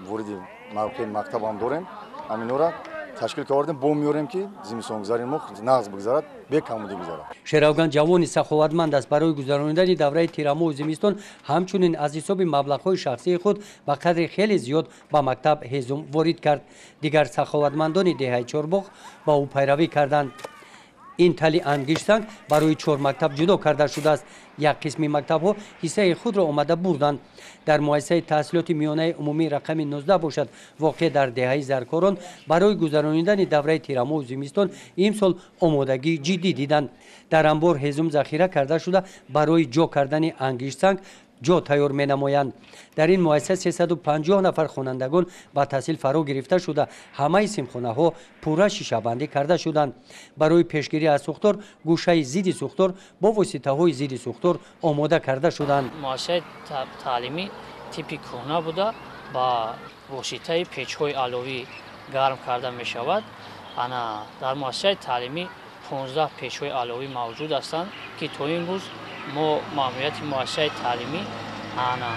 вориди мавқеи мактаб ҳам дорем. Ҳаминора ташкил кардем, бо меорем ки зимистонгузари мо нағз бигзарад, бекамудӣ гузарад. Шерафган ҷавони саховатманд аст. Барои гузаронидани давраи тирамоҳу зимистон ҳамчунин аз ҳисоби маблағҳои шахсии худ ба қадри хеле зиёд ба мактаб ҳезум ворид кард. Дигар саховатмандони деҳаи Чорбоғ ба ӯ пайравӣ карданд. Ин тали ангиштсанг барои чор мактаб ҷудо карда шудааст. Як қисми мактабҳо ҳиссаи худро омада бурданд. Дар муассисаи таҳсилоти миёнаи умумии рақами 19 бошад, воқеъ дар деҳаи Заркорон барои гузаронидани давраи тирамоҳу зимистон имсол омодагии ҷиддӣ диданд. Дар анбор ҳезум захира карда шуда, барои ҷо кардани ангиштсанг ҷо тайёр менамоянд. Дар ин муассиса 350 нафар хонандагон ба таҳсил фаро гирифта шуда, ҳамаи синфхонаҳо пурра шишабандӣ карда шуданд. Барои пешгирӣ аз сӯхтор гӯшаи зидди сӯхтор бо воситаҳои зидди сӯхтор омода карда шуданд. Муассисаи таълимӣ типи кӯҳна буда, ба воситаи печҳои аловӣ гарм карда мешавад. Ана дар муассисаи таълимӣ 15 печҳои аловӣ мавҷуд ҳастанд, ки то имрӯз мо маъмурияти муассисаи таълимӣ ана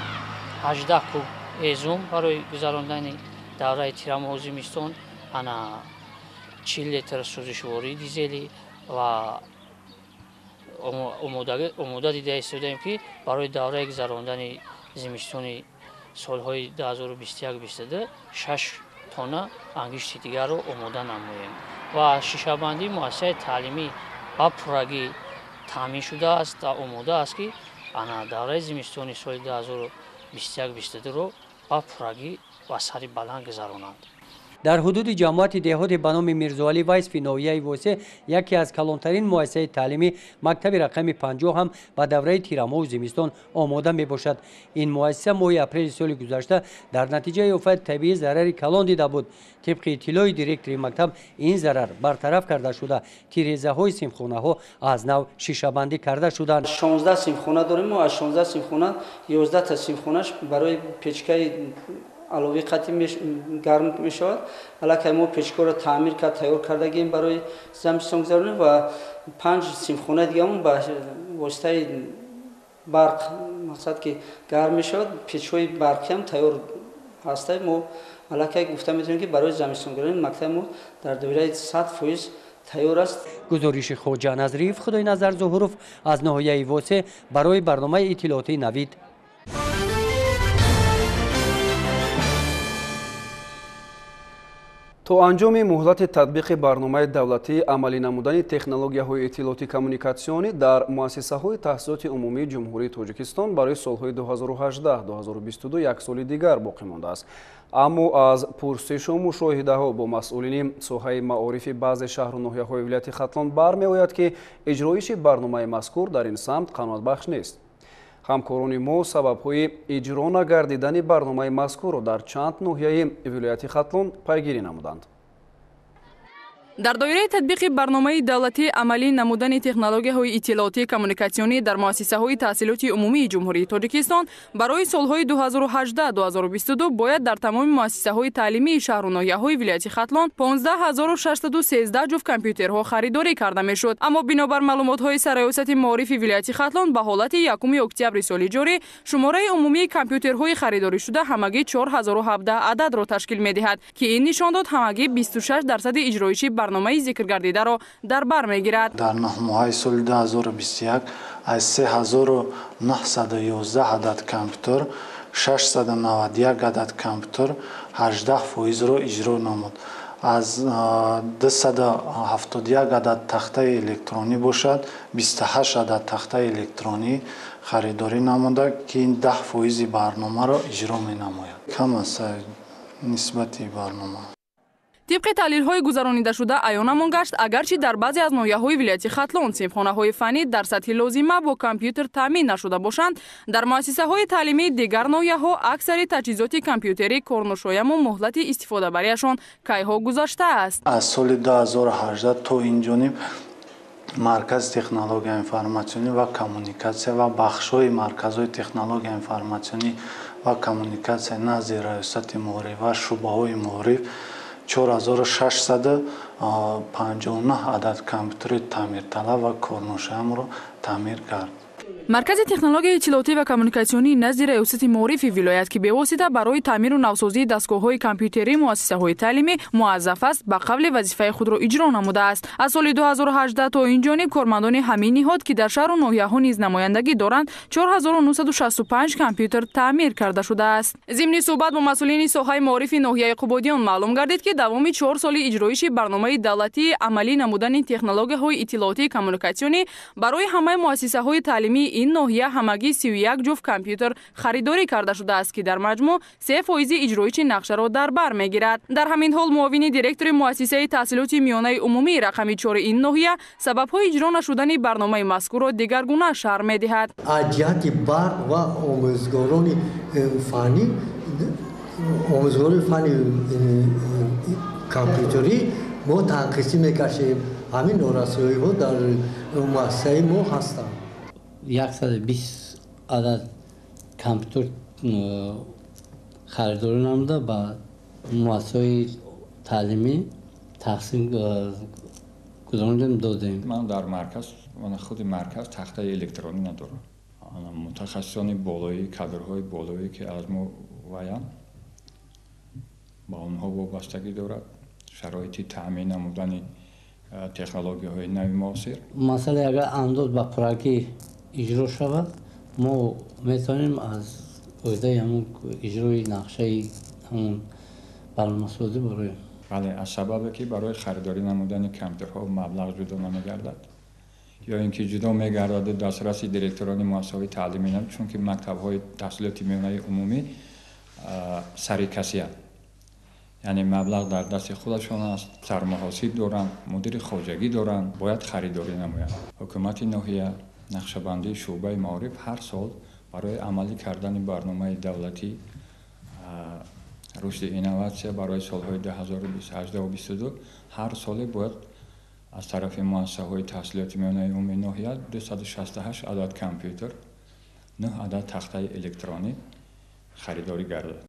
18 куб ҳезум барои гузарондани давраи тирамоҳу зимистон, ана 40 литр сӯзишвории дизелӣ ва омода дида истодаем, ки барои давраи гузарондани зимистони солҳои 2021-22 6 тонна ангишти дигарро омода намоем ва шишабандии муассисаи таълимӣ ба пуррагӣ таъмин шудааст ва омода аст, ки ана давраи зимистони соли 2021-22-ро ба пуррагӣ ва сари баланд гузаронанд. Дар ҳудуди ҷамоати деҳоте ба номи Мирзоалӣ Вайсфи ноҳияи Восе яке аз калонтарин муассисаи таълимӣ мактаби рақами 50 ҳам ба давраи тирамоҳу зимистон омода мебошад. Ин муассиса моҳи апрели соли гузашта дар натиҷаи офати табиӣ зарари калон дида буд. Тибқи иттилои директори мактаб, ин зарар бартараф карда шуда, тирезаҳои синфхонаҳо аз нав шишабандӣ карда шуданд. 16 синфхона дорем мо, аз 16 синфхона 11 та синфхонаш барои печкаи аловӣ қатъи гарм мешавад. Аллакай мо печкаро таъмир кард, тайёр кардагием барои зимистонгузаронӣ ва 5 синфхонаи дигаамон ба воситаи барқ мақсад ки гарм мешавад, печҳои барқӣ ҳам тайёр ҳастанд. Мо аллакай гуфта метавонем, ки барои зимистонгузаронӣ мактаби мо дар доираи 100% тайёр аст. Гузориши Хоҷа Назриев, Худойназар Зуҳуров аз ноҳияи Восе барои барномаи иттилоотии Навид. То анҷоми муҳлати татбиқи барномаи давлатии амалӣ намудани технологияҳои иттилоотӣ коммуникатсионӣ дар муассисаҳои таҳсилоти умумии Ҷумҳурии Тоҷикистон барои солҳои 2018-2022 як соли дигар боқӣ мондааст. Аммо аз пурсишу мушоҳидаҳо бо масъулини соҳаи маорифи баъзе шаҳру ноҳияҳои вилояти Хатлон бармеояд, ки иҷроиши барномаи мазкур дар ин самт қаноатбахш нест. Ҳамкорони мо сабабҳои иҷро нагардидани барномаи мазкурро дар чанд ноҳияи вилояти Хатлон пайгирӣ намуданд. Дар доираи татбиқи барномаи давлатии амалӣ намудани технологияҳои иттилоотӣ коммуникатсионӣ дар муассисаҳои таҳсилоти умумии Ҷумҳурии Тоҷикистон барои солҳои 2018-2022 бояд дар тамоми муассисаҳои таълимии шаҳру ноҳияҳои вилояти Хатлон 15613 ҷуфт компютерҳо харидорӣ карда мешуд. Аммо бинобар маълумотҳои Сарраёсати маорифи вилояти Хатлон ба ҳолати 1 октябри соли ҷорӣ шумораи умумии компютерҳои харидорӣшуда ҳамагӣ 4017 ададро ташкил медиҳад, ки ин нишондод ҳамагӣ 26% иҷроиши барномаи зикргардидаро дар бар мегирад. Дар 9 моҳаи соли 2021 аз 3911 адад компютер 691 адад компютер 18%-ро иҷро намуд. Аз 271 адад тахтаи электронӣ бошад, 28 адад тахтаи электронӣ харидорӣ намуда, ки ин 10% барномаро иҷро менамояд. Кам аст нисбати барнома. Тибқи таҳлилҳои гузаронидашуда аёнамон гашт, агарчи дар баъзе аз ноҳияҳои вилояти Хатлон синфхонаҳои фаннӣ дар сатҳи лозима бо компютер таъмин нашуда бошанд, дар муассисаҳои таълимии дигар ноҳияҳо аксари таҷҳизоти компютерӣ корношояму муҳлати истифодабарияшон кайҳо гузаштааст. Аз соли 2018 то ин ҷониб Маркази технология информатсионӣ ва коммуникатсия ва бахшҳои марказҳои технология информатсионӣ ва коммуникатсия назди Раёсати маориф ва шӯъбаҳои маориф 4659 адад компютери таъмирталаб ва корношоямро таъмир кард. Маркази технологияи иттилоотӣ ва коммуникатсионии назди Раёсати маорифи вилоят, ки бевосита барои таъмиру навсозии дастгоҳҳои компютерии муассисаҳои таълимӣ муаззаф аст, ба қавли вазифаи худро иҷро намудааст. Аз соли 2018 то ин ҷониб кормандони ҳамин ниҳод, ки дар шаҳру ноҳияҳо низ намояндагӣ доранд, 4965 компютер таъмир карда шудааст. Зимни суҳбат бо масъулини соҳаи маорифи ноҳияи Қубодиён маълум гардид, ки давоми 4 соли иҷроиши барномаи давлатии амалӣ намудани технологияҳои иттилоотии коммуникатсионӣ барои ҳамаи муассисаҳои таълимии ин ноҳия ҳамагӣ 31 ҷуфт компютер харидорӣ карда шудааст, ки дар маҷмӯъ 3% иҷроиши нақшаро дар бар мегирад. Дар ҳамин ҳол муовини директори муассисаи таҳсилоти миёнаи умумии рақами 4 ин ноҳия сабабҳои иҷро нашудани барномаи мазкурро дигаргуна шарҳ медиҳад. Аз ҷиҳати барқ ва омӯзгорони фаннӣ, омӯзгорони фанни компютерӣ мо танқисӣ мекашем. Ҳамин норасоиҳо дар муассисаи мо ҳастанд. 120 адад компютер харидорӣ намуда ба муассисаҳои таълимӣ тақсим гузарондем, додем. Ман дар марказ, худи марказ тахтаи электронӣ надорам. Мутахассисони болоӣ, кадрҳои болоӣ, ки аз мо ваянд, ба онҳо вобастагӣ дорад шароити таъмин намудани технологияҳои нави муосир. Масъалаи агар андоз ба пуррагӣ иҷро шавад, мо метавонем аз ӯҳдаи ҳамун иҷрои нақшаи ҳамун барномасозӣ бароем. Бале, аз сабабе ки барои харидорӣ намудани компютерҳо маблағ ҷудо намегардад ё ин ки ҷудо мегардаду дастраси директорони муассисаҳои таълимӣ, чунки мактабҳои таҳсилоти миёнаи умумӣ сарикасиянд, яъне маблағ дар дасти худашон аст, сармуҳосиб доранд, мудири хоҷагӣ доранд, бояд харидорӣ намоянд. Ҳукумати ноҳия, нақшабандии шӯъбаи маориф ҳар сол барои амалӣ кардани барномаи давлатӣ рушди инноватсия барои солҳои 2018-22 ҳар соле бояд аз тарафи муассисаҳои таҳсилоти миёнаи умумии ноҳия 268 адад компютер, 9 адад тахтаи электронӣ харидорӣ гардад.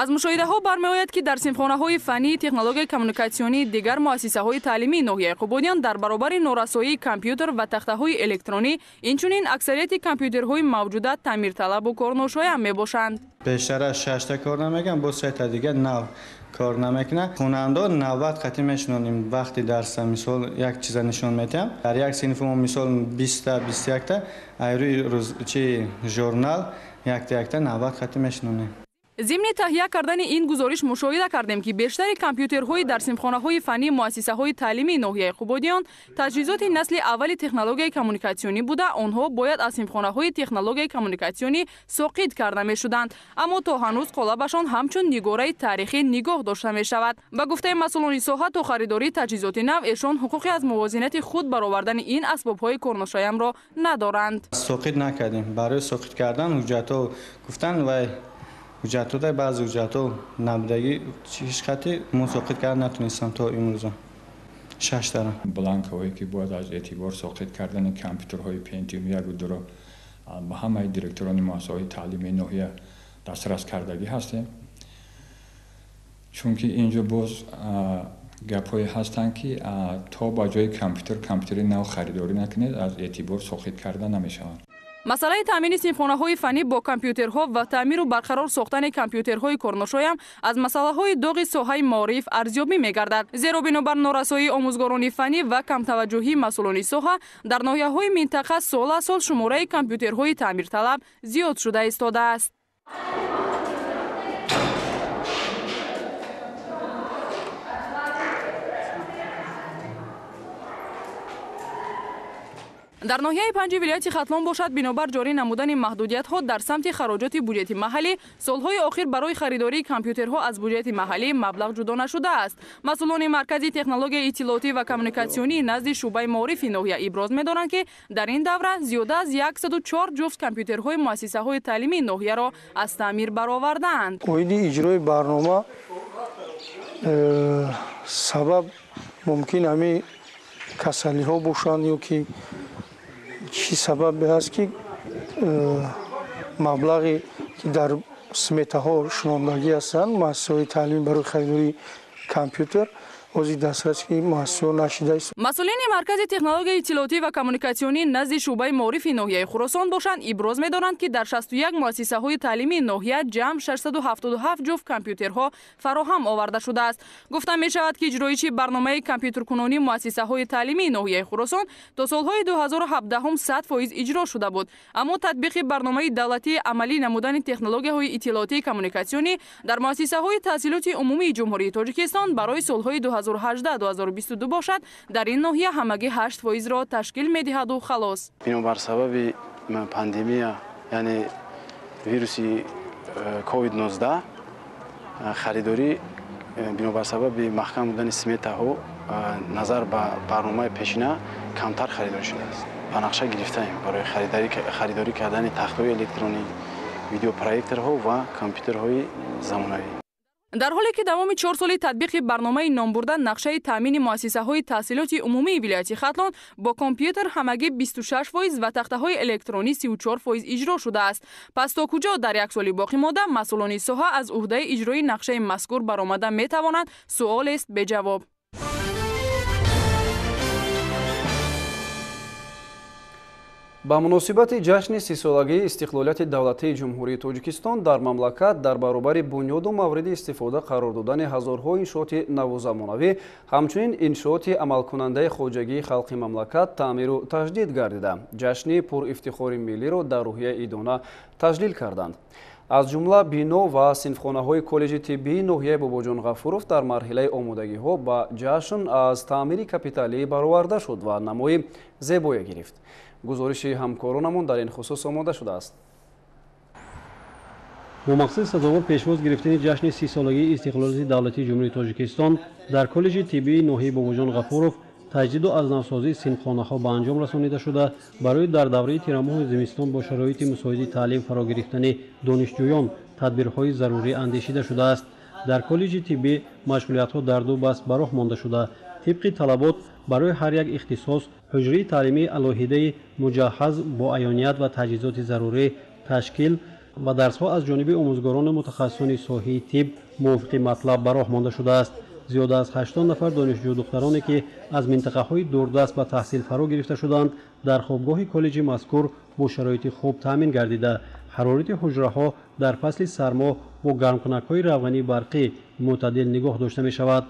Аз мушоҳидаҳо бармеояд, ки дар синфхонаҳои фаннии технологияи коммуникатсионии дигар муассисаҳои таълимии ноҳияи Қубодиён дар баробари норасоии компютер ва тахтаҳои электронӣ, инчунин аксарияти компютерҳои мавҷуда таъмирталабу корношоям мебошанд. Бештар аз шашта кор намекунад, боз сета дигар нав кор намекунад. Хонандао навбат қатъӣ мешунонем. Вақти дарса мисол як чиза нишон медиҳам. Дар як синф мо мисол 20та, 21та, ай рӯи чи журнал якта якта навбат қатъӣ мешунонем. Зимни таҳия кардани ин гузориш мушоҳида кардем, ки бештари компютерҳои дар синфхонаҳои фаннии муассисаҳои таълимии ноҳияи Қубодиён таҷҳизоти насли аввали технологияи коммуникатсионӣ буда, онҳо бояд аз синфхонаҳои технологияи коммуникатсионӣ соқит карда мешуданд, аммо то ҳанӯз қолабашон ҳамчун нигораи таърихӣ нигоҳ дошта мешавад. Ба гуфтаи масъулони соҳа, то харидории таҷҳизоти нав эшон ҳуқуқи аз мувозинати худ баровардани ин асбобҳои корношоямро надоранд. Соқит накардем. Барои соқит кардан ҳуҷҷатҳо гуфтанд ва ҳуҷҷатҳо дар баъзе ҳуҷҷатҳо набудагӣ ҳеҷ хати мо соқит карда натунистам то имрӯза. 6 тара. Бланкҳое ки бояд аз эътибор соқит кардани компютерҳои Pentium 1 ва 2-ро ба ҳамаи директорони муассисаҳои таълимии ноҳия дастрас кардагӣ ҳастем. Чунки инҷо боз гапҳое ҳастанд, ки то ба ҷои компютер компютери нав харидорӣ накунед, аз эътибор соқит карда намешаванд. Масъалаи таъмини синфхонаҳои фаннӣ бо компютерҳо ва таъмиру барқарор сохтани компютерҳои корношоям аз масъалаҳои доғи соҳаи маориф арзёбӣ мегардад. Зеро бинобар норасоии омӯзгорони фаннӣ ва камтаваҷҷӯҳии масъулони соҳа дар ноҳияҳои минтақа сол аз сол шумораи компютерҳои таъмирталаб зиёд шуда истодааст. Дар ноҳияи панҷи вилояти Хатлон бошад, бинобар ҷорӣ намудани маҳдудиятҳо дар самти хароҷоти буҷети маҳаллӣ, солҳои охир барои харидории компютерҳо аз буҷети маҳаллӣ маблағ ҷудо нашудааст. Масъулони маркази технологияи иттилоотӣ ва коммуникатсионии назди шӯъбаи маорифи ноҳия иброз медоранд, ки дар ин давра зиёда аз 104 ҷуфт компютерҳои муассисаҳои таълимии ноҳияро аз таъмир баровардаанд. Оиди иҷрои барнома сабаб мумкин ҳамин касалиҳо бошанд ё ки чӣ сабабе ҳаст, ки маблағе ки дар сметаҳо шунондагӣ ҳастанд муассисаҳои таълимӣ барои харидории компютер ҳозир дастраси муассисаҳо нашудааст. Масъулини маркази технологияи иттилоотӣ ва коммуникатсионӣ назди шӯъбаи маорифи ноҳияи Хуросон бошанд, иброз медоранд, ки дар 61 муассисаҳои таълимии ноҳия ҷамъ 677 ҷуфт компютерҳо фароҳам оварда шудааст. Гуфта мешавад, ки иҷроиши барномаи компютеркунонии муассисаҳои таълимии ноҳияи Хуросон то солҳои 2017 100% иҷро шуда буд, аммо татбиқи барномаи давлатии амалӣ намудани технологияҳои иттилоотии коммуникатсионӣ дар муассисаҳои таҳсилоти умумии Ҷумҳурии Тоҷикистон барои солҳои 2018-2022 бошад, дар ин ноҳия ҳамагӣ 8%-ро ташкил медиҳаду халос. Бинобар сабаби пандемия, яъне вируси COVID-19, харидорӣ бинобар сабаби маҳкам будани сметаҳо назар ба барномаи пешина камтар харидорӣ шудааст. Ба нақша гирифтаем барои харидорӣ кардани тахтаҳои электронӣ, видеопроекторҳо ва компютерҳои замонавӣ. Дар ҳоле ки давоми 4 соли татбиқи барномаи номбурда нақшаи таъмини муассисаҳои таҳсилоти умумии вилояти Хатлон бо компютер ҳамагӣ 26% ва тахтаҳои электронӣ 34% иҷро шудааст. Пас то куҷо дар як соли боқӣ монда масъулони соҳа аз уҳдаи иҷрои нақшаи мазкур баромада метавонанд, суолест беҷавоб. Ба муносибати ҷашни 30-солагии истиқлолияти давлатии Ҷумҳурии Тоҷикистон дар мамлакат дар баробари бунёду мавриди истифода қарор додани ҳазорҳо иншооти наву замонавӣ, ҳамчунин иншооти амалкунандаи хоҷагии халқи мамлакат таъмиру таҷдид гардида, ҷашни пурифтихори миллиро дар рӯҳияи идона таҷлил карданд. Аз ҷумла бино ва синфхонаҳои коллеҷи тиббии ноҳияи Бобоҷон Ғафуров дар марҳилаи омодагиҳо ба ҷашн аз таъмири капиталӣ бароварда шуд ва намои зебое гирифт. Гузориши ҳамкоронамон дар ин хусус омода шудааст. Бо мақсади сазовор пешвоз гирифтани ҷашни 30-солагии истиқлолияти давлатии Ҷумҳурии Тоҷикистон дар коллеҷи тиббии ноҳияи Бобоҷон Ғафуров таҷдиду аз навсозии синфхонаҳо ба анҷом расонида шуда, барои дар давраи тирамоҳу зимистон бо шароити мусоиди таълим фаро гирифтани донишҷӯён тадбирҳои зарурӣ андешида шудааст. Дар коллеҷи тиббӣ машғулиятҳо дар ду баст ба роҳ монда шуда, тибқи талабот барои ҳар як ихтисос ҳуҷраи таълимии алоҳидаи муҷаҳҳаз бо аёният ва таҷҳизоти зарурӣ ташкил ва дарсҳо аз ҷониби омӯзгорону мутахассисони соҳаи тиб мувофиқи матлаб ба роҳ монда шудааст. Зиёда аз 80 нафар донишҷӯ духтароне ки аз минтақаҳои дурдаст ба таҳсил фаро гирифта шуданд, дар хобгоҳи коллеҷи мазкур бо шароити хуб таъмин гардида, ҳарорати ҳуҷраҳо дар фасли сармо бо гармкунакҳои равғании барқӣ мӯътадил нигоҳ дошта мешавад.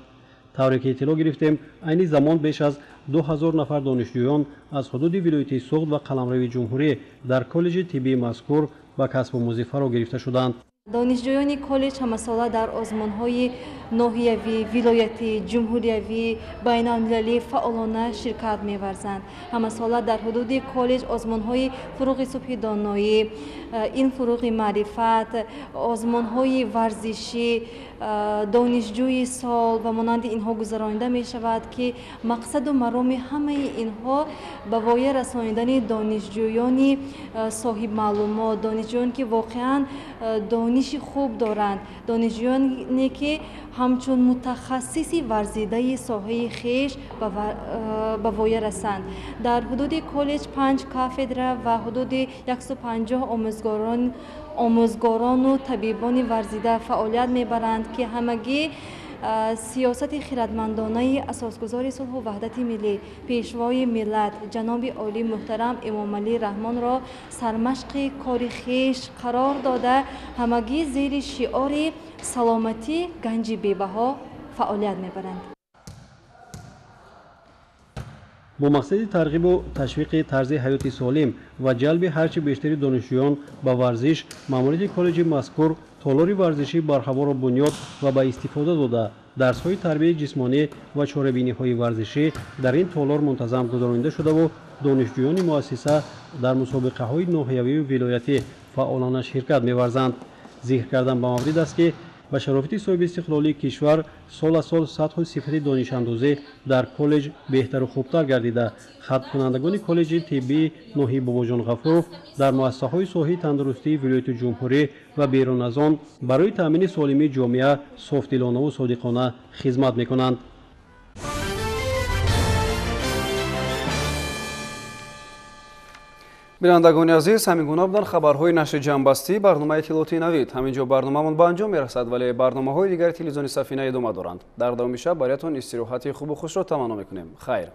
Тавре ки иттилоъ гирифтем, айни замон беш аз 2000 нафар донишҷӯён аз ҳудуди вилояти Суғд ва қаламрави ҷумҳурӣ дар коллеҷи тиббии мазкур ба касбомӯзӣ фаро гирифта шуданд. Донишҷӯёни коллеҷ ҳамасола дар озмунҳои ноҳиявӣ, вилоятӣ, ҷумҳуриявӣ, байналмилалӣ фаъолона ширкат меварзанд. Ҳамасола дар ҳудуди коллеҷ озмунҳои фуруғи субҳи доноӣ, ин фуруғи маърифат, озмунҳои варзишӣ, донишҷӯи сол ва монанди инҳо гузаронида мешавад, ки мақсаду мароми ҳамаи инҳо ба воя расонидани донишҷӯёни соҳибмаълумот, донишҷӯён ки воқеан дониши хуб доранд, донишҷӯёне ки ҳамчун мутахассиси варзидаи соҳаи хеш ба воя расанд. Дар ҳудуди коллеҷ 5 кафедра ва ҳудуди 150 омӯзгорону табибони варзида фаъолият мебаранд, ки ҳамагӣ сиёсати хирадмандонаи асосгузори сулҳу ваҳдати миллӣ, пешвои миллат ҷаноби олӣ муҳтарам Эмомалӣ Раҳмонро сармашқи кори хеш қарор дода, ҳамагӣ зери шиори саломатӣ ганҷи бебаҳо фаъолият мебаранд. Бо мақсади тарғибу ташвиқи тарзи ҳаёти солим ва ҷалби ҳарчи бештари донишҷӯён ба варзиш, маъмурияти коллеҷи мазкур толори варзишӣ барҳаворо бунёд ва ба истифода дода, дарсҳои тарбияи ҷисмонӣ ва чорабиниҳои варзишӣ дар ин толор мунтазам гузаронида шудаву донишҷӯёни муассиса дар мусобиқаҳои ноҳиявию вилоятӣ фаъолона ширкат меварзанд. Зикр кардан ба маврид аст, ки ба шарофати соҳиби истиқлолии кишвар сол аз сол сатҳу сифати донишандозӣ дар коллеҷ беҳтару хубтар гардида, хатмкунандагони коллеҷи тиббии ноҳияи Бобоҷон Ғафуров дар муассисаҳои соҳаи тандурустии вилояту ҷумҳурӣ ва берун аз он барои таъмини солимии ҷомеа софдилонаву содиқона хизмат мекунанд. Бинандагони азиз, ҳамин гуна буданд хабарҳои нашри ҷамъбастӣ барномаи иттилоотии Навид. Ҳамин ҷо барномаамон ба анҷом мерасад, вале барномаҳои дигари телевизиони Сафина идома доранд. Дар давоми шаб бароятон истироҳати хубу хушро таманно мекунем. Хайр.